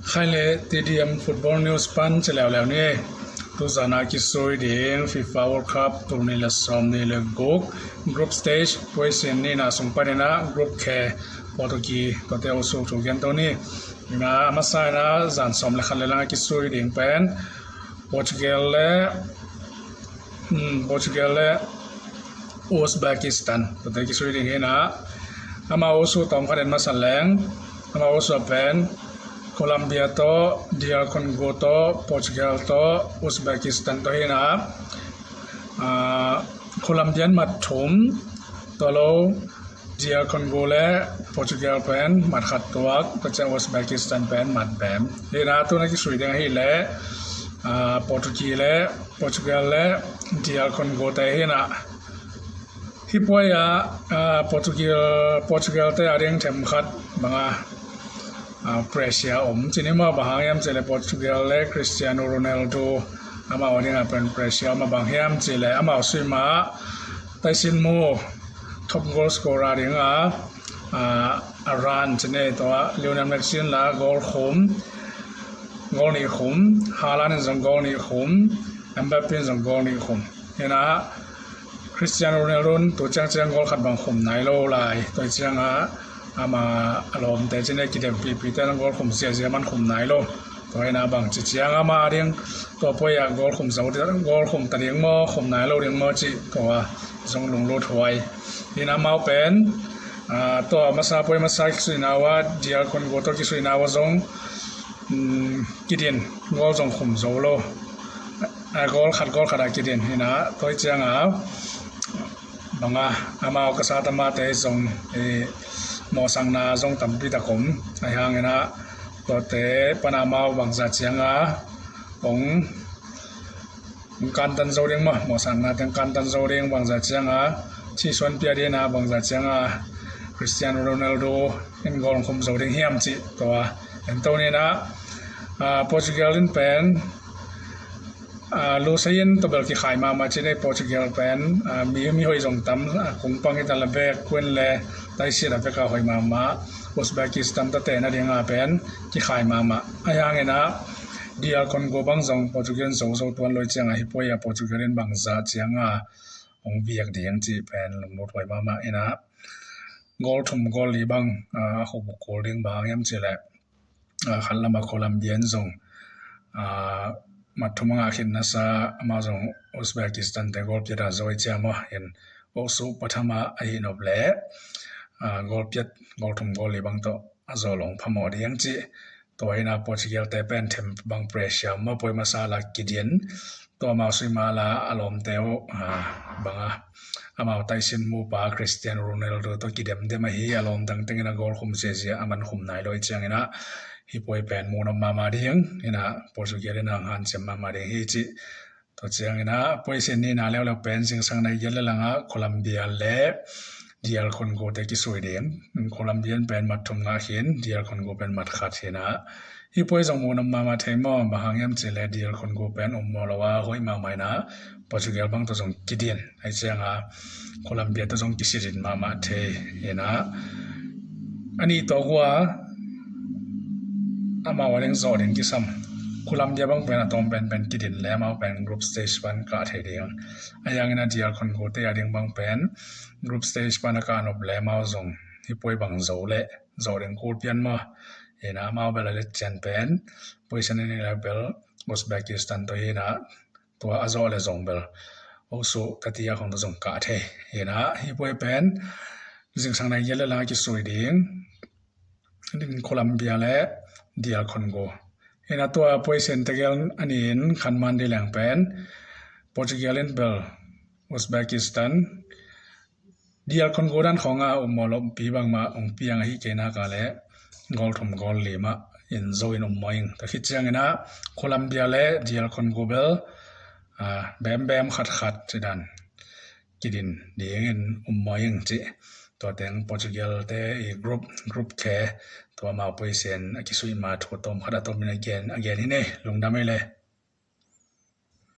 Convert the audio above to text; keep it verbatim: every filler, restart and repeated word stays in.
Khai le T D M Football News pan ci leuleu ni. Tuzan a kisui ding FIFA World Cup tul nih le sawm nih le guk group stage puaisin nihna sung panin ah group K Portugal tuate uh suk thu gen to ni. Ina a masa in ah zan sawm le khat le lang a kisui ding pen Portugal le Portugal le Uzbekistan tuate kisui ding hi in ah, amau uh suk tawm khat en masa leng amau uh suk pen Colombia tawh, D R Congo tawh, Portugal tawh, Uzbekistan tawh hi in ah, Colombia in mat thum, tua lo D R Congo le Portugal pen mat khat tuak, tua ciang Uzbekistan pen mat bem hi in ah, tuna kisui ding ahih leh Portugal le Portugal le D R Congo te hi in ah, hih puai ah Portugal Portugal te a ding themkhat banga pressure om ci ni maw. Bang hang hiam ci leh Portugal le Cristiano Ronaldo amau a ding a pen pressure om a, bang hiam ci leh amau sui ma taisin mu top goal scorer ding a a ran ci ni, tua Lionel Messi in la goal khum, goal nih khum, Haaland in zong goal nih khum, Mbappe in zong goal nih khum hi in ah, Cristiano Ronaldo in tu ciangciang goal khat bang khum nai lo lai. Tua ciang ah ama a lawmte ci ni, kidempipi te in goal khum ziazia man khum nai lo. Tua hi in ah bang ci ciang ama a ding tua puai ah goal khum zo, goal khum ta ding maw, khum nai lo ding maw cih tua zong lunglut huai hi in ah, amau pen tua masa puai masa kisuihna uh ah D R Congo tawh kisuihna uh ah zong kidin, goal zong khum zo lo. Goal khat goal khat a kidin hi in ah, tua ciang a banga amau ka sa tamate zong mawhsakna zong tampi tak om. Ahi hang in ah tuate pan amau bangza ciang a hong kantan zo ding maw, mawhsakna teng kantan zo ding, bangza ciang a thisuan pia ding a, bangza ciang a Cristiano Ronaldo in goal khum zo ding hiam cih tua en to ni in ah, Portugal in pen lusei in tua bel kikhai mahmah ci ni. Portugal pen mi mi hoih zong tam, kungpang hi ta le bek, kuin le taisiat a bek a hoih mahmah. Uzbekistan tate na ding a pen kikhai mahmah. Ahi hang in ah D R Congo bang zong Portugal in zo zo tuan lo ciang a, hih puai ah Portugal in bangza ciang a hong biak ding cih pen lunglut huai mahmah in ah, goal thum goal li bang a hobuk kul ding bang hiam ci leh khat lam ah Colombia in zong mat thum a ngah khit nasa, amau zong Uzbekistan te goal piat a zo hi ciam aw in, goal suk patham a ahi nop leh goal piat, goal thum goal li bang tawh a zo lo hong phamawh ding cih. Tua hi in ah Portugal te pen them bang pressure maw, puai masa la kidin, tua amau sui ma la a lawmte uh banga amau taisin mupa Cristiano Ronaldo tawh kidemdem ahi, a lawm dang tengin a goal khum ziazia a man khum nai lo hi ciang in ah, hih puai pen muhnop mahmah ding hi in ah, Portugal in a hong hanciam mahmah ding hi cih. Tua ciang in ah puaisin nihna leuleu pen zingsang nai giat le lang ah Colombia le D R Congo te kisui ding. Colombia in pen mat thum ngah khin, D R Congo pen mat khat hi in ah, hih puai zong muhnop mahmah thei maw, bang hang hiam ci leh D R Congo pen um mawh lo a hoih mahmah in ah, Portugal bang tawh zong kidin, ahi ciang a Colombia tawh zong kisidin mahmah thei hi in ah, a nih tawh uh a amau a ding zawh ding kisam. Colombia bang pen a tawm penpen kidin le amau pen group stage pan kah thei ding. Ahi hang in ah D R Congo te a ding bang pen group stage pan a kah nop le amau zong hih puai bang zo leh zawh ding kul pian maw. Hi in ah amau bel a let cian pen puaisin a nih le bel Uzbekistan tawh hi in ah, tua a zawh le zong bel osu tatia khong tawh zong kah thei hi in ah, hih puai pen zingsang nai giat le lang a kisui ding. Colombia le D R Congo hi in ah, tua puaisin tegel a nih in khan man ding leng pen Portugal in bel Uzbekistan, D R Congo dan khawng a um mawh lopi bangmah hong piang ahih kei nak leh goal thum goal li mah in zo in um mawh ing. Tua khit ciang in ah Colombia le D R Congo bel bembem khatkhat ci dan kidin ding in um mawh ing cih. Tua teng Portugal te i group, group K, tua amau puaisin a kisuih ma thu tawm khat a tawm in a gen, a gen hi ni. Lungdam ei le.